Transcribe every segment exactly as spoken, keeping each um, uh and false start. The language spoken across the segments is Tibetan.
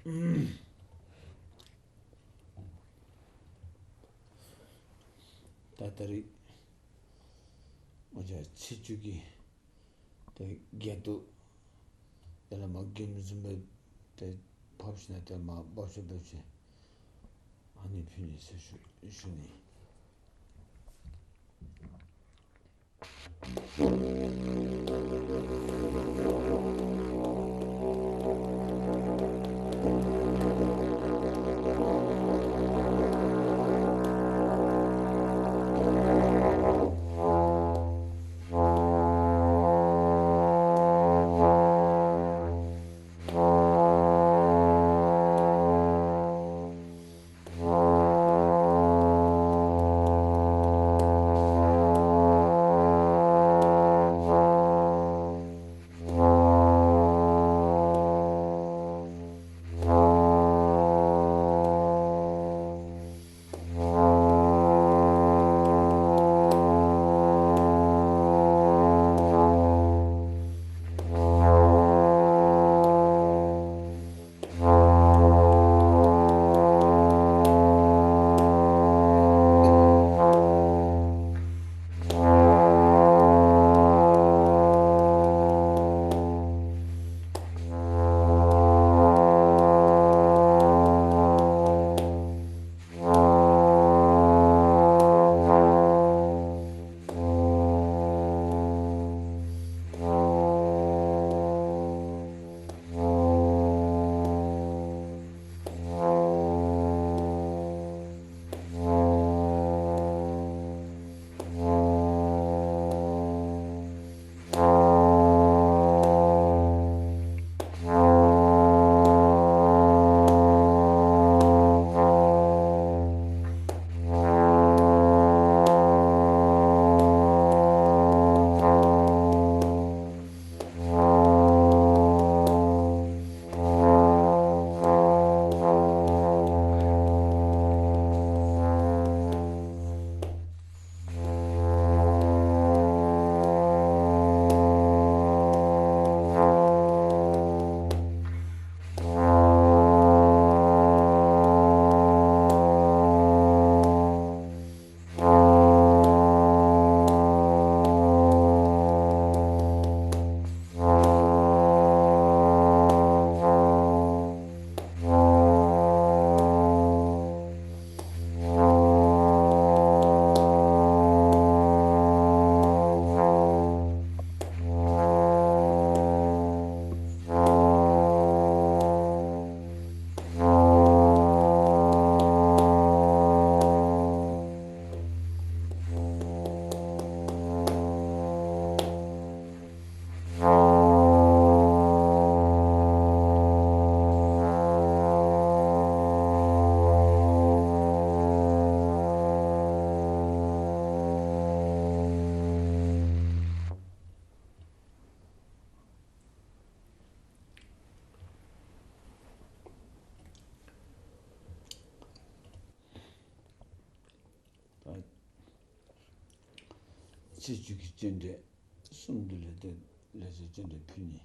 ད་ལྟ་རེད། ཨོ་ཅག་ཚེས་བཅུ་གི་དེ་རྒྱལ་དུ་དེ་ལ་མ་རྒྱུན་འཛིན་པའི་དེ་ཕབ་ཤིང་དེ་མ་འབབ་ཤོག་འབབ་ཤིང་ཨ་ནི་ཕུལ་ནས་ཟེར་ཞུ་ཞུ་ནི། ཚེས་བཅུ་གི་སྤྱན་འདྲེན་གསུམ་འདི་ལས་ཏེ་ལས་ཚེས་སྤྱན་འདྲེན་ཕུལ་ནས།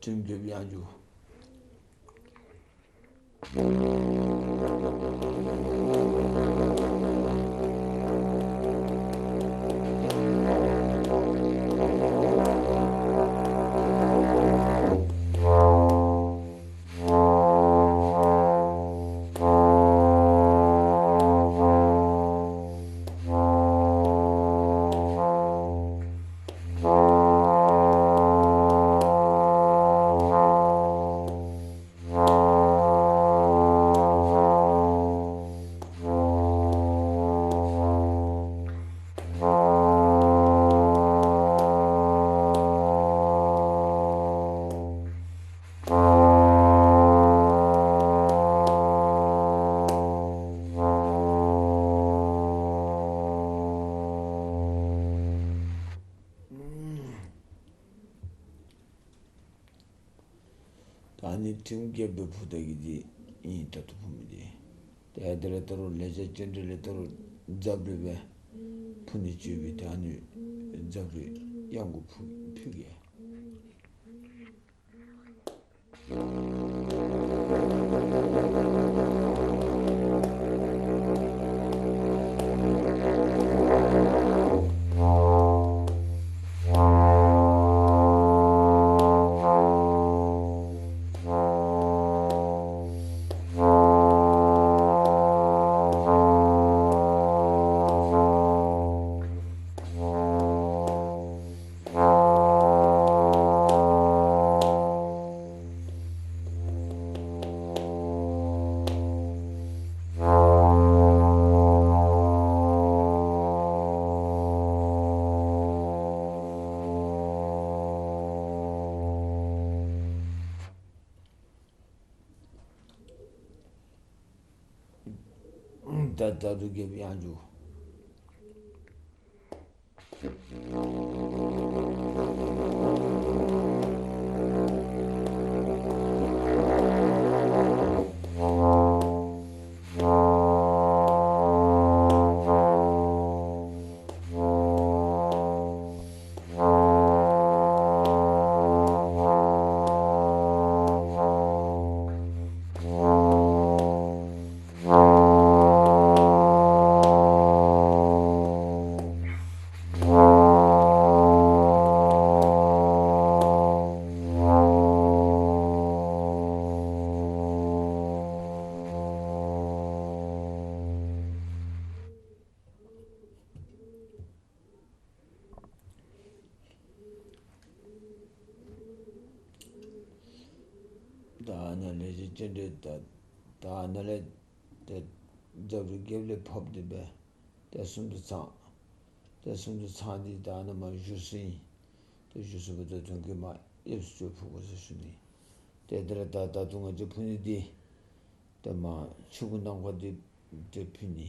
ཁྲིམས་རྒྱབ་གཡང་འཇུག་ད་ནི་ཁྲིམས་རྒྱབ་པའི་ཕུ་ད་གི་དེ་ཡིན། ད་དུ་ཕུ་མི་དེ། དེ་དེ་ལ་ད་རུང་ལས་བྱ་ཅི་འདྲ་ལས་ད་རུང་འཛབ་རེ་བས་ཕུ་ནས་བཅོས་པའི་ད་ནི་འཛབ་རེ་གཡང་གུ་ཕུ་ཕུ་གས། ད་ད་དུ་རྒྱབ་གཡང་འཇུག་ད་ནི་ལས་བྱེད་ཅི་འདྲའི་ད་ད་ནི་ལས་དེ་འཛབ་རེ་རྒྱབ་ལས་ཕབ་སྟེ་བས། དེ་གསུམ་དུ་ཚང་། དེ་གསུམ་དུ་ཚང་དེ་ད་ནི་མ་བཞུ་སྲིན། དེ་བཞུ་སྲིན་པོ་དེ་དོན་གྱི་མ་ཨེབ་སུ་བཅོས་ཕུག་པ་ཟེར་ཞུ་ནི། དེ་དེ་ལ་ད་ད་དུང་ང་ཚོ་ཕུ་ནི་དེ་དེ་མ་ཆུ་གུ་ནམ་མཁའ་དེ་དེ་ཕུ་ནི།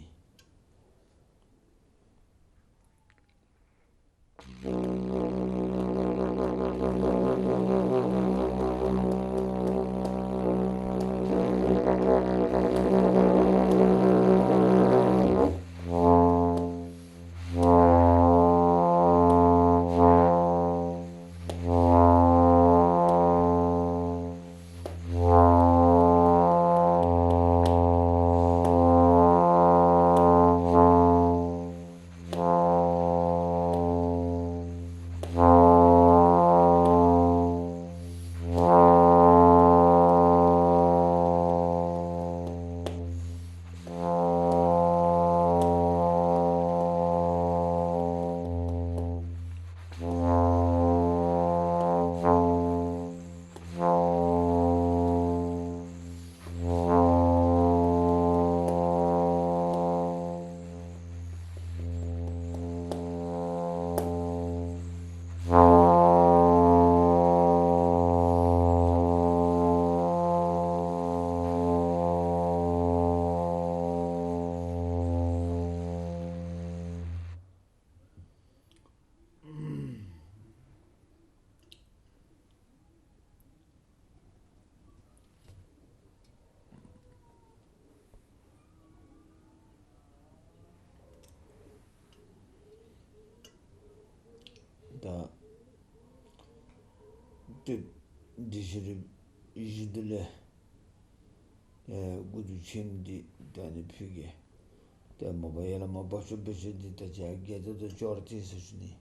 ད་དེ་ འདི་ཤེས་རབ་ཡིད་བཞིན་དུ་ལས། ཨེ། དགུ་བཅུ་ཆེན་འདི་ད་ནི་ཕུལ་གེ། ལྟད་མོ་པ་ཡ་ལ་མ་པ་ཤོ་པེ་ཤོ་འདི་ད་ཆ་བརྒྱད་དོ་དོ་ཅོར་ཏི་ཟེར་ཞུ་ནི།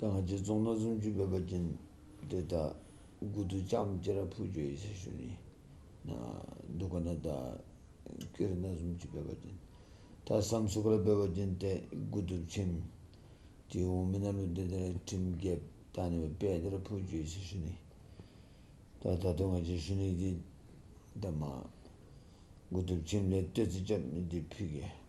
ད་ང་ཚོས་རྫོང་ན་སུམ་ཅུ་པའི་བ་ཅན་དེ་ད་དགུ་ཐུག་ལྕམ་ཅེ་ར་ཕུ་ཇོ་ཡི་ཟེར་ཞུ་ནི་ན་འདུག་ག་ན། ད་ཀིར་ན་སུམ་ཅུ་པའི་བ་ཅན། ད་སམ་སུ་ཀ་ལ་པའི་བ་ཅན་དེ་དགུ་ཐུག་ཆེན། དེ་འོ་མི་ན་ལུ་དེ་དེ་ཁྲིམས་རྒྱབ་ད་ནི་པའི་དེ་ར་ཕུ་ཇོ་ཡི་ཟེར་ཞུ་ནི། ད་ད་དུང་ང་ཚོས་ཞུ་ནི་འདི་ད་མ་དགུ་ཐུག་ཆེན་ལས་བསྟོད་ཚིག་ལྕམ་ནི་འདི་ཕུལ་གེ།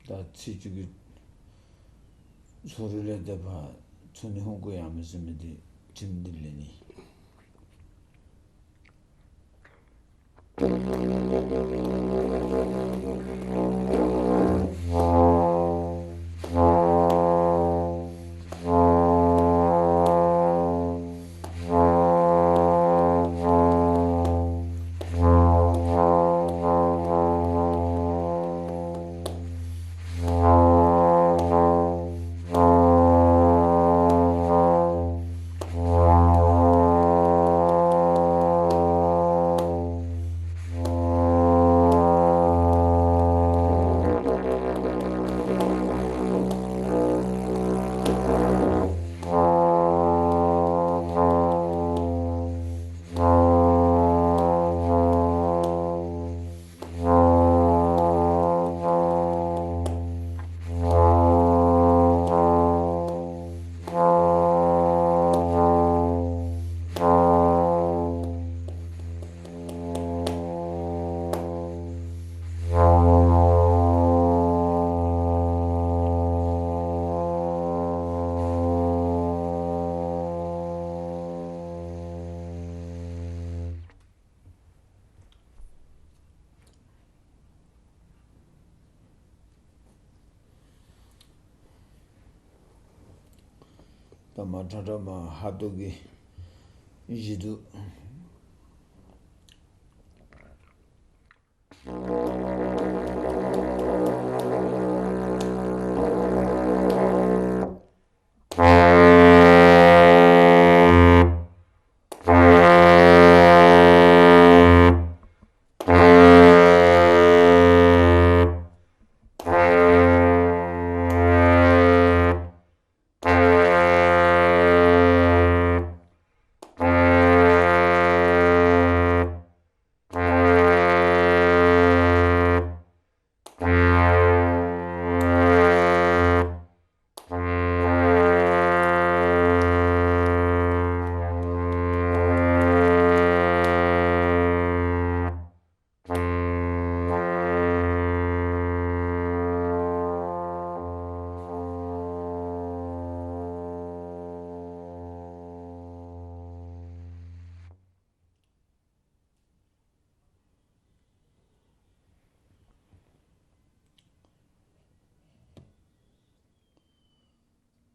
ད་ཚེས་བཅུ་གི་ཚོ་རུ་ལས་བསྡད་པ་ཚོ་ནི་ཧུང་ཀུ་ཡང་མི་སེམས་མི་དེ་ཁྲིམས་འདི་ལས་ནི། ད་མ་ཁྲ་ཁྲ་མ་ཧ་ཏོ་གི་གཞི་དུ།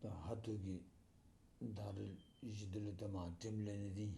ད་ཧ་ཐུག་གི་ད་རེ་བཞི་དུ་ལ་ད་མ་ཏིམ་ལེ་ནི་དི།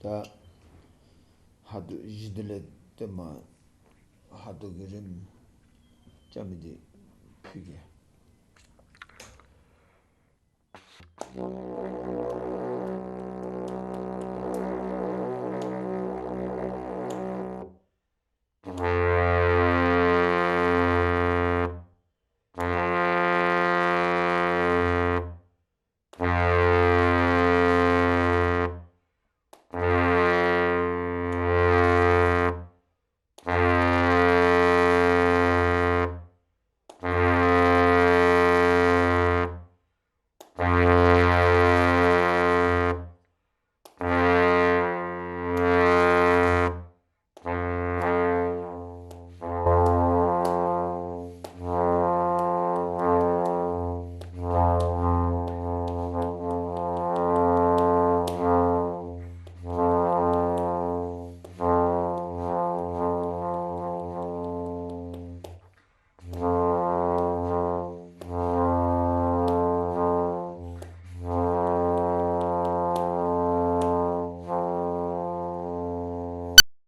ད་ཧ་ཏུ་བཞི་དུ་ལས་ཏེ་མ་ཧ་ཏུ་གི་རིམ་ཅ་མི་དེ་ཕུད་གེ།